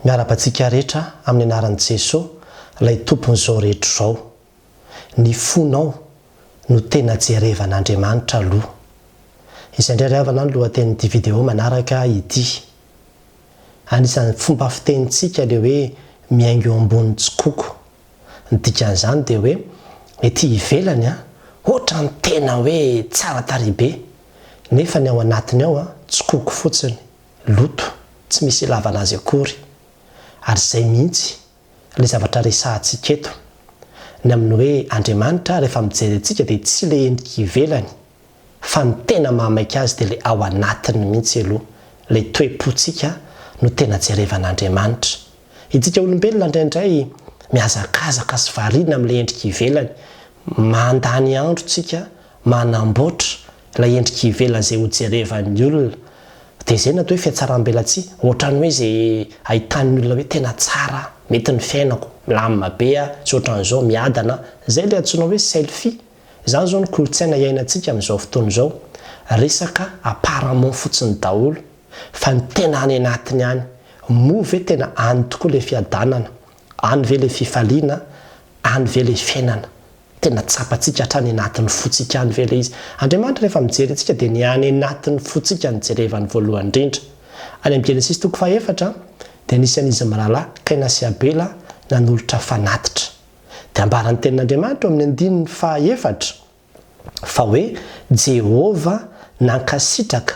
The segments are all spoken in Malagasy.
Miarahaba antsika rehetra amin'ny anaran'i Jeso, ilay Tompon'izao rehetra izao. Ny fonao no tena jerevan'Andriamanitra aloha. Izay indray ry havana no lohatenin'ity video manaraka ity. Anisan'ny fomba fitenintsika ilay hoe miainga eo ambonin'ny tsikoko. Ny dikan'izany dia hoe ety ivelany an, ohatran'ny tena hoe tsara tarehy be, nefa ny ao anatiny ao an, tsikoko fotsiny, loto, tsy misy ilavana azy akory. Ary izay mihitsy ilay zavatra resahantsika eto. Ny amin'ny hoe Andriamanitra rehefa mijery antsika dia tsy ilay endrika ivelany, fa ny tena mahamaika azy dia ilay ao anatiny mihitsy aloha, ilay toe-pontsika no tena jerevan'Andriamanitra. Itsika olombelona indraindray mihazakazaka sy variana amin'ilay endrika ivelany. Mandany andro tsika manamboatra ilay endrika ivelany izay hojerevan'ny olona. Dia izay no atao hoe fihatsarambelatsihy. Ohatran'ny hoe izay ahitan'ny olona hoe tena tsara aho, mety ny fiainako, milamina be aho, tsy ohatran'izao, miadana aho. Izay ilay antsoina hoe selfie. Izany izao no kolontsaina iainantsika amin'izao fotoana izao. Resaka apparemment fotsiny daholo. Fa ny tena any anatiny any, moa ve tena any tokoa ilay fiadanana, any ve ilay fifaliana, any ve ilay fiainana? Tena tsapantsika hatrany anatin'ny fontsika any ve ilay izy? Andriamanitra rehefa mijery antsika dia ny any anatin'ny fontsika no jerevany voalohany indrindra. Any amin'ny Genesisy toko fahefatra dia nisy an'izy mirahalahy, Kaina sy Abela, nanolotra fanatitra. Dia ambaran'ny Tenin'Andriamanitra ao amin'ny andininy fahaefatra fa hoe Jehovah nankasitraka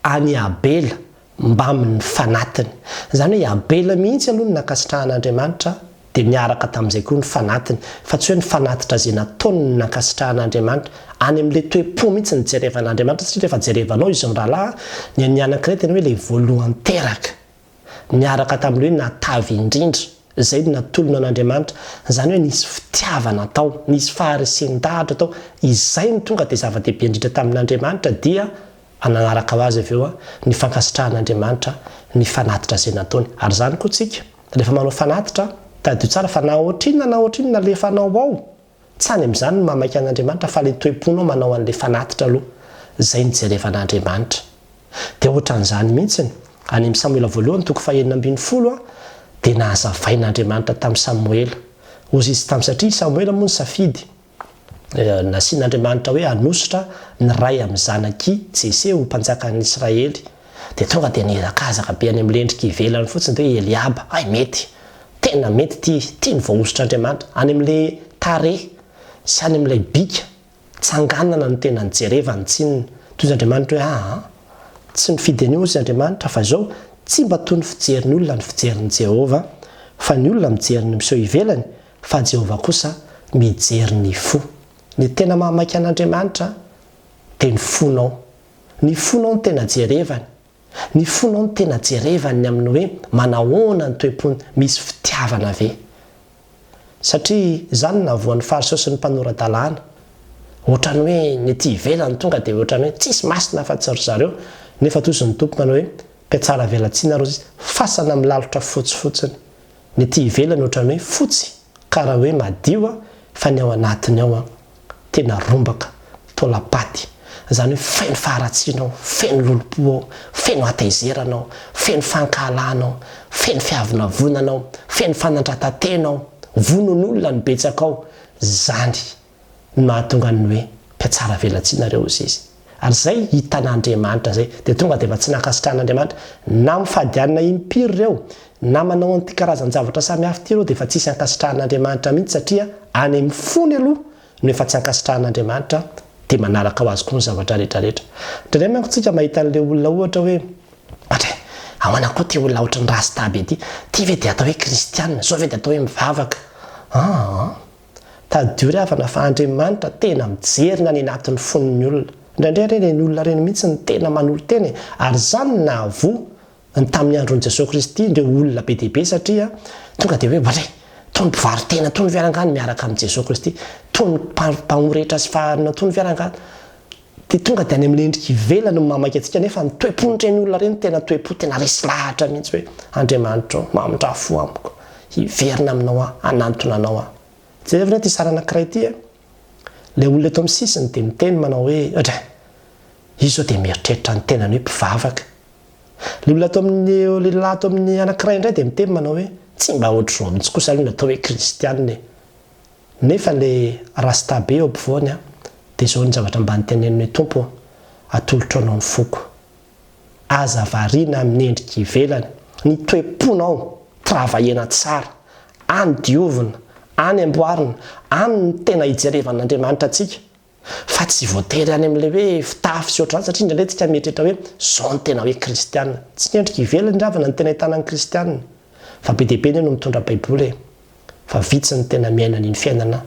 an'i Abela mbamin'ny fanatiny. Izany hoe i Abela mihitsy aloha no nankasitrahan'Andriamanitra, dia niaraka tamin'izay koa ny fanatiny, fa tsy hoe ny fanatitra izay nataony no nankasitrahan'Andriamanitra. Any amin'ilay toe-po mihitsy no jerevan'Andriamanitra, satria rehefa jerevanao izy mirahalahy, ny an'ny anankiray tena hoe ilay voalohan-teraka. niaraka tamin'ny hoe natavy indrindra, izay no natolony an'Andriamanitra, izany hoe nisy fitiavana tao, nisy faharesen-dahatra tao, izay no tonga dia zava-dehibe indrindra tamin'Andriamanitra dia nanaraka ho azy avy eo ny fankasitrahan'Andriamanitra ny fanatitra izay nataony. Ary izany koa tsika, rehefa manao fanatitra, tadidio tsara fa na ohatrinona na ohatrinona alefanao ao, Tsy any amin'izany no mahamaika an'Andriamanitra fa ilay toe-ponao manao an'ilay fanatitra aloha, izay no jerevan'Andriamanitra. Dia ohatran'izany mihitsiny, any amin'ny Samoela voalohany toko fahenina 16 dia nahazavain'Andriamanitra tamin'i Samoela. Hozy izy tamin'ny satria i Samoela moa nisafidy, nasian'Andriamanitra hoe hanosotra ny ray amin'ny zanak'i Jese ho mpanjakan'ny Israely. Dia tonga dia nihazakazaka be any amin'ny lendrika ivelany fotsiny dia hoe Eliaba, hay mety. Tena mety ity, ity no voahosotr'Andriamanitra. Any amin'ilay tarehy sy any amin'ilay bika tsanganana no tena nijerevany tsinona. Toy izy Andriamanitra hoe aa, tsy nifidy an'io hozy Andriamanitra fa izao, tsy mba toy ny fijerin'ny olona ny fijerin'i Jehovah, fa ny olona mijery ny miseho ivelany, fa Jehovah kosa mijery ny fo. Ny tena mahamaika an'Andriamanitra dia ny fonao. Ny fonao no tena jerevany. Ny fonao no tena jerevany ny amin'ny hoe manahoana ny toe-pony, misy fitiavana ve? Satria izany no nahavoan'ny Fariseo sy ny mpanora-dalàna. Ohatran'ny hoe ny ety ivelany tonga dia ohatran'ny hoe tsisy masina afa-tsy ry zareo, nefa toa izy ny Tompo manao hoe mpiatsara velatsihy nareo sisa, fasana milalotra fotsy fotsiny. Ny ety ivelany ohatran'ny hoe fotsy kara hoe madio fa ny ao anatiny ao tena rombaka, taolam-paty. Izany hoe feno faharatsiana ao, feno lolompo ao, feno hatezerana ao, feno fankahalana ao, feno fiavonavonana ao, feno fanandratan-tena ao, vonoan'olona no betsaka ao. Izany no mahatonga ny hoe mpiatsara velatsihy nareo hozy izy. Ary izay hitan'Andriamanitra izay, dia tonga dia efa tsy nankasitrahan'Andriamanitra, na mifady hanina impiry ireo, na manao an'ity karazan-javatra samihafa ity ireo dia efa tsisy ankasitrahan'Andriamanitra mihitsy satria any amin'ny fony aloha no efa tsy ankasitrahan'Andriamanitra dia manaraka ho azy koa ny zavatra rehetra rehetra. Indraindray manko tsika mahita an'ilay olona ohatra hoe, ohatra e, ahoana koa ity olona ohatran'ny rasta be ity, ity ve dia atao hoe kristiana, izao ve dia atao hoe mivavaka? Aa. Tadidio ry havana fa Andriamanitra tena mijery ny any anatin'ny fon'ny olona. Indraindray re ireny olona ireny mihitsy no tena manolo-tena e! Ary izany no nahavoa ny tamin'ny andron'i Jesoa Kristy ireo olona be dia be satria tonga dia hoe oadray! Toy ny mpivaro-tena toy ny ve rangahy ny miaraka amin'i Jesoa Kristy? Toy ny mpamoretra sy faharina toy ny ve rangahy? Dia tonga dia any amin'ilay endrika ivelany no mahamaika antsika nefa ny toe-pon'ireny olona ireny tena toe-po tena resy lahatra mihitsy hoe Andriamanitra ô, mamindrà fo amiko, hiverina aminao aho, hanantona anao aho. Jereo anie ity sary anankiray ity e! Ilay olona eto amin'ny sisiny dia miteny manao hoe, Dra! Izy izao dia mieritreritra ny tenany hoe mpivavaka. Ilay olona ato amin'ny, ilay lehilahy ato amin'ny anankiray indray dia miteny manao hoe, tsy mba ohatr'izao mihitsy kosa aloha ny atao hoe kristiana e. Nefa ilay rasta be eo ampovoany an, dia izao ny zavatra mba noteneniny hoe, Tompo ô, atolotro anao ny foko. Aza variana amin'ny endrika ivelany, ny toe-ponao travaillena tsara, any diovina, any amboarina, any no tena ijerevan'Andriamanitra antsika, fa tsy voatery any amin'ilay hoe fitafy sy ohatr'izany satria indraindray tsika mieritreritra hoe zao no tena hoe kristiana. Tsy ny endrika ivelany ry havana no tena ahitana ny kristiana, fa be dia be anie no mitondra baiboly e, fa vitsy ny tena miaina an'iny fiainana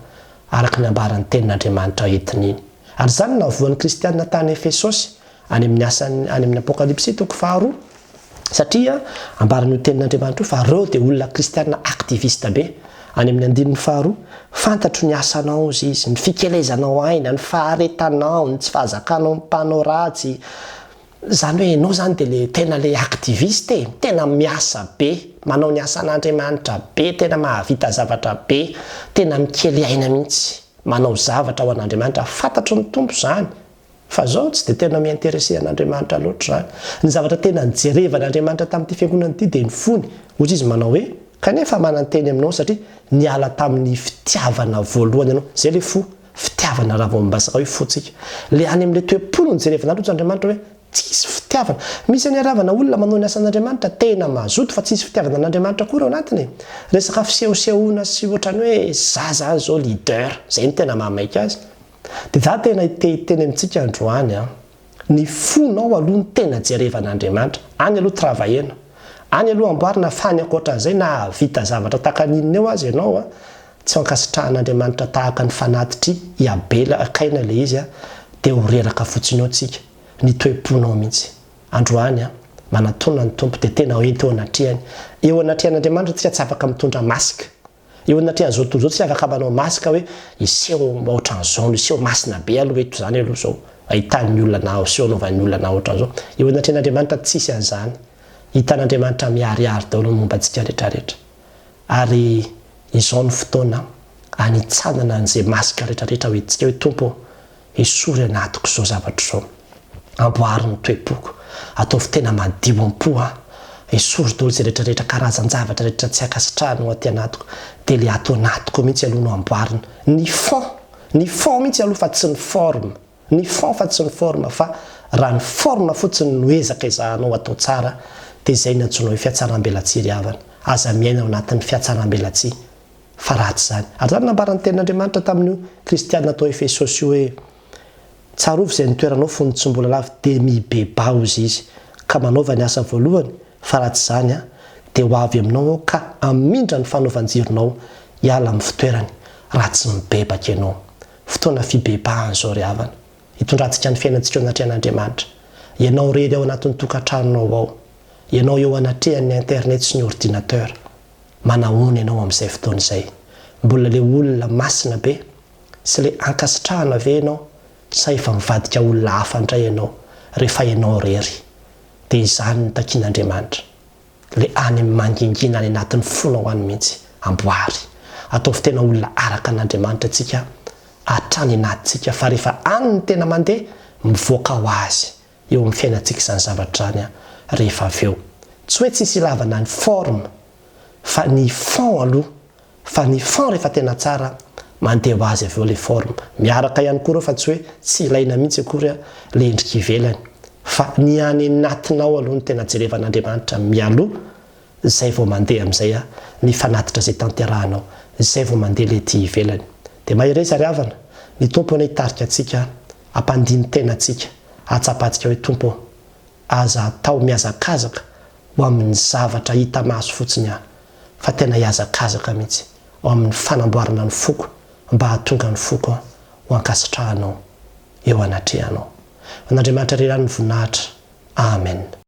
araka ny ambaran'ny tenin'Andriamanitra entiny iny. Ary izany no nahavoa ny kristiana tany Efesosy, any amin'ny asan'ny any amin'ny Apokalypsy toko faharoa, satria ambaran'io tenin'Andriamanitra io fa ireo dia olona kristiana activiste be. Any amin'ny andininy faharoa, fantatro ny asanao hozy izy, ny fikelezanao aina, ny faharetanao, ny tsy fahazakanao ny mpanao ratsy, Izany hoe ianao izany dia le tena le activiste e, tena miasa be, manao ny asan'Andriamanitra be, tena mahavita zavatra be, tena mikely aina mihitsy, manao zavatra ho an'Andriamanitra, fantatry ny Tompo izany, fa zao tsy dia tena mi-interesser an'Andriamanitra loatra izany. Ny zavatra tena nijerevan'Andriamanitra tamin'ity fiangonana ity dia ny fony, hoy izy manao hoe, kanefa manan-teny aminao satria niala tamin'ny fitiavana voalohany ianao, izay le fo, Fitiavana raha vao miresaka hoe fo tsika. Le any amle toe-po no nijerevana loatra Andriamanitra hoe tsisy fitiavana. Misy anie ravana olona manao ny asan'Andriamanitra tena mazoto fa tsisy fitiavana an'Andriamanitra akory ao anatiny e. Resaka fisehosehoana sy ohatrany hoe za zany zao leader, zay no tena mahamaika azy. De za tena te hiteny amintsika androany an. Ny fonao aloha no tena jerevan'Andriamanitra. Any aloha travailler-na. Any aloha amboarina fa any ankoatran'izay na hahavita zavatra tahaka ny inona eo aza ianao an, tsy ho ankasitrahan'Andriamanitra tahaka ny fanatitr'i i Abela Kaina ilay izy an, dia ho reraka fotsiny eo tsika. Ny toe-ponao mihitsy. Androany an, manatona ny Tompo dia tena ento eo anatrehany. Eo anatrehan'Andriamanitra tsika tsy afaka mitondra masque. Eo anatrehan'izao tontolo izao tsy afaka manao masque hoe hiseho ohatran'izao no hiseho masina be aloha eto izany aloha izao ahitan'ny olona na hiseho anaovan'ny olona na ohatran'izao. Eo anatrehan'Andriamanitra tsisy an'izany. Hitan'Andriamanitra miharihary daholo ny momba antsika rehetrarehetra. Ary izao no fotoana anitsanana an'izay masque rehetrarehetra hoentintsika hoe Tompo ô, Esory anatiko izao zavatra izao. Amboary ny toe-poko. Ataovy tena madio am-po aho. Esory daholo izay rehetra rehetra karazan-javatra rehetra tsy ankasitrahana ao aty anatiko. Dia ilay ato anatiko mihitsy aloha no amboarina. Ny fond! Ny fond mihitsy aloha fa tsy ny forme. Ny fond fa tsy ny forme fa raha ny forme fotsiny no ezaka ezahanao atao tsara dia izay no antsoina hoe fihatsaram-belatsihy ry havana. Aza miaina ao anatin'ny fihatsaram-belatsihy. Fa ratsy izany. Ary izany no nambaran'ny Tenin'Andriamanitra tamin'io kristiana tao Efesosy io hoe, Tsarovy izay nitoeranao fony tsy mbola lavo, dia mibebaha, hozy izy, ka manaova ny asa voalohany, fa raha tsy izany, dia ho avy aminao aho ka hamindra ny fanaovan-jironao hiala amin'ny fitoerany, raha tsy mibebaka ianao. Fotoana fibebahana izao ry havana. Hitondrantsika ny fiainantsika eo anatrehan'Andriamanitra. Ianao irery ao anatin'ny tokantranonao ao. Ianao eo anatrehan'ny internet sy ny ordinateur. Manahoana ianao amin'izay fotoana izay? Mbola ilay olona masina be sy ilay ankasitrahana ve ianao sa efa mivadika olona hafa indray ianao rehefa ianao irery? Dia izany no takian'Andriamanitra. Ilay any amin'ny mangingina any anatin'ny fonao any mihitsy. Amboary. Ataovy tena olona araka an'Andriamanitra isika hatrany anatintsika fa rehefa any ny tena mandeha, mivoaka ho azy eo amin'ny fiainantsika izany zavatra izany rehefa avy eo. Tsy hoe tsisy ilavana ny forme fa ny fond aloha fa ny fond rehefa tena tsara mandeha ho azy avy eo ilay forme. Miaraka ihany koa ireo fa tsy hoe tsy ilaina mihitsy akory ilay endrika ivelany fa ny any anatinao aloha no tena jerevan'Andriamanitra mialoha izay vao mandeha amin'izay ny fanatitra izay tanterahanao, izay vao mandeha ilay ety ivelany. Dia mahereza ry havana, ny Tompo anie hitarika antsika hampandini-tena antsika, hahatsapantsika hoe Tompo ô, aza atao mihazakazaka ho amin'ny zavatra hita maso fotsiny aho, fa tena hihazakazaka mihitsy ao amin'ny fanamboarana ny foko mba hahatonga ny foko ho ankasitrahanao eo anatrehanao. An'Andriamanitra irery ihany ny voninahitra. Amen.